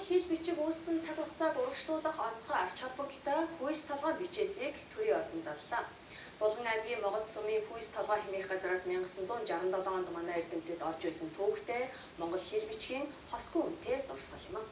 хэл бичиг үүссэн цаг хугацааг урагшлуулах онцгой ач холбогдолтой хүйс толгой бичээсийг төрийн ордон заллаа. Булган аймгийн Моголд сумын хүйс толгой хэмээх газараас 1967 онд манай эрдэмтэд орж байсан түүхтэй Монгол хэл бичгийн хосгүй үнэтэй дурсгал юм.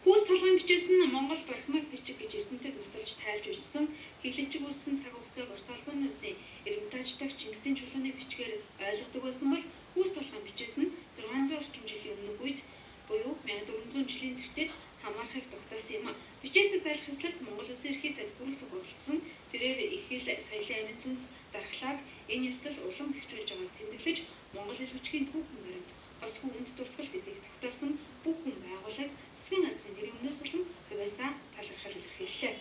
Хүйс толгойн бичээс нь Монгол бархмаг бичиг гэж эрдэмтэд нотолж тайлж ирсэн. Хэл бичиг үүссэн цаг хугацааг Орос улсын Эрмитаж дахь Чингисийн чулууны бичгээр ойлгодог байсан бол хүйс толгойн бичээс нь 600 орчим жилийн өмнөх үед буюу 1400 жилийн тэртет хамаарахыг тогтоосон юм. Бичээсийг зайлах ёслолд Монгол Улсын Ерхий сайд бүрэлсэх оролцсон. Тэрээр их хэл соёлын амин сүнс дархлааг энэ ёслол улам хөгжүүлж байгааг тэмдэглэж Монгол хэл бичгийн түүхэн баримт хосгүй үнд дурсгал гэдгийг тогтоосон бүх хүн байгууллага засгийн газрын нэрийн өмнөөс болон хувиасаа талархал илэрхийллээ.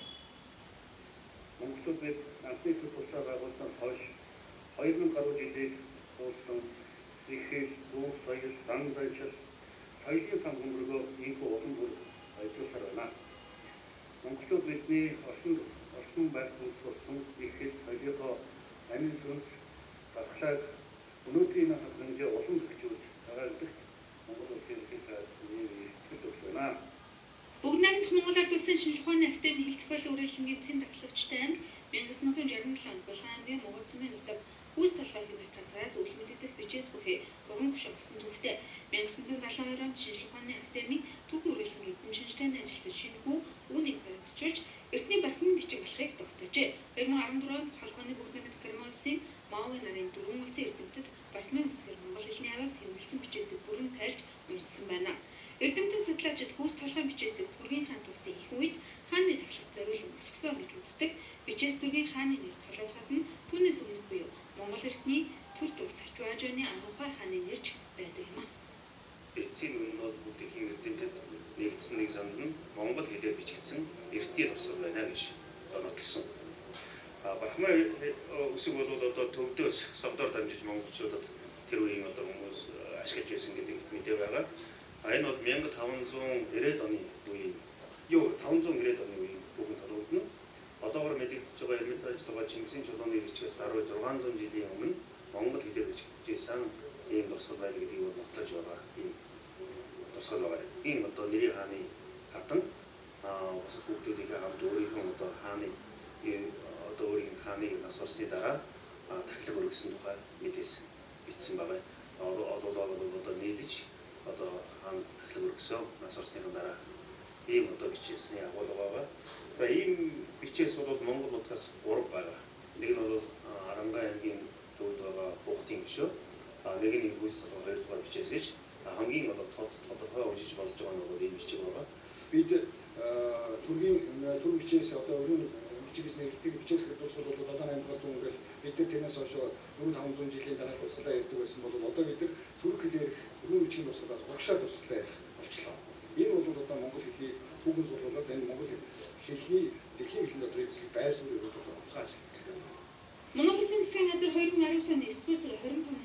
Монголчууд бид анхны төр тусаа байгуулсан хойш 2000 гаруй жилийг хуулсан их хэл, түүх, соёл, дан заншил, соёлын сан хүндрэгөө инхүү улам бүр баяжуулсаар байна. Монголчууд бидний оршин барьж болсон их хэл, соёлынхоо амин сүнс дархлааг өнөөдрийн хангамжаа улам хөгжүүлж байгаа гэдэгт Монгол Улсын Ерхий сайд итгэл өгч байна. Бүгд найрамдах Монгол Ард Улсын Шинжлэх ухааны академийн хэл зохиолын үрэлэнгийн цэм тагтлагчтай анги 1967 онд Булган аймгийн Моголд сумын нутаг хүйс толгой хэмээх газраас үл мэдэгдэх бичээс бүхий 3 гишүүн болсон түүхтэй. 1972 онд Шинжлэх ухааны академийн түүхэн үрэлэнгийн эрдэм шинжилгээний ажилтнууд шинэхүү үүнийг баримтжуулж эртний бархмын бичиг болохыг тогтоожээ. 2014 онд холбооны бүгд найрамдах Герман улсын Маови нарын дөрвөн улсын эрдэмтэд бархмын үсгээр Монгол хэлний авиаг тэмдэглэсэн бичээсийг бүрэн тайлж уншсан байна. Эрдэмтэн судлаачид хүйс толгойн бичээсийг Түргийн хаан тулсын их үед хааны тахлахад зориулан босгосон гэж үздэг. Бичээс Түргийн хааны нэр цолоос гадна түүнээс өмнөх буюу Монгол эртний төр тус Сачуажаны Ангухай хааны нэрч байдаг юм. Эцсийн үн нь бол бүгдийн эрдэмтэд нэгдсэн нэг санал нь монгол хэлээр бичигдсэн эртний дурсгал байна гэж нотолсон. Бархмаа үсэг бол одоо төвдөөс согдоор дамжиж монголчуудад тэр үеийн одоо хүмүүс ашиглаж байсан гэдэг мэдээ байгаа. Энэ бол 1590-ад оны үеийн 590-ад оны үеийн түүхэн тодорхойлно. Одоогор мэдэгдэж байгаа Эрмитаж байгаа Чингисийн чулууны бичгээс даруй 600 жилийн өмнө монгол хэлээр бичигдэж ийм дурсгал байна гэдгийг бол нотлож байгаа ийм дурсгал байгаа. Энэ одоо нэрийн хааны хатан бусад хүүхдүүдийнхээ хамт өөрийнхөө одоо хааныг одоо өөрийн хааныг нас орсны дараа тахилга өргөсөн тухай мэдээс бичсэн байгаа. Олоолаа бол одоо нийлж одоо хаанд тахилга өргөсөн нас орсныхаа дараа ийм одоо бичээсний агуулга байгаа. За ийм бичээс бол Монгол нутгаас 3 байгаа. Нэг нь бол Арангай аймгийн төвд байгаа Буухтын гишүү. Нэг нь хүйс толгой 2 дугаар бичээс гэж хамгийн одоо тодорхой уншиж болж байгаа нь бол энэ бичиг байгаа. Бид түргийн төр бичээс одоо өрийн бичгээс нэрлэдэг бичээс дурсгал бол 7 8 дугаар зуун гэл бид нар тэрнээс хойш 4 500 жилийн дараа дурсгалаа ярьдаг байсан бол одоо бид нар түрк хэл ярих өрийн бичгийн дурсгалаас урагшаа дурсгалаа ярих болчлоо. Энэ бол одоо монгол хэлийг түүхэн судлалаад энэ монгол хэлний дэлхийн хэлэн дотор эзлэх байр суурийг одоо онцгой ашигладаг. Монгол Улсын засгийн газар 2019 оны 9 сарын 25-нд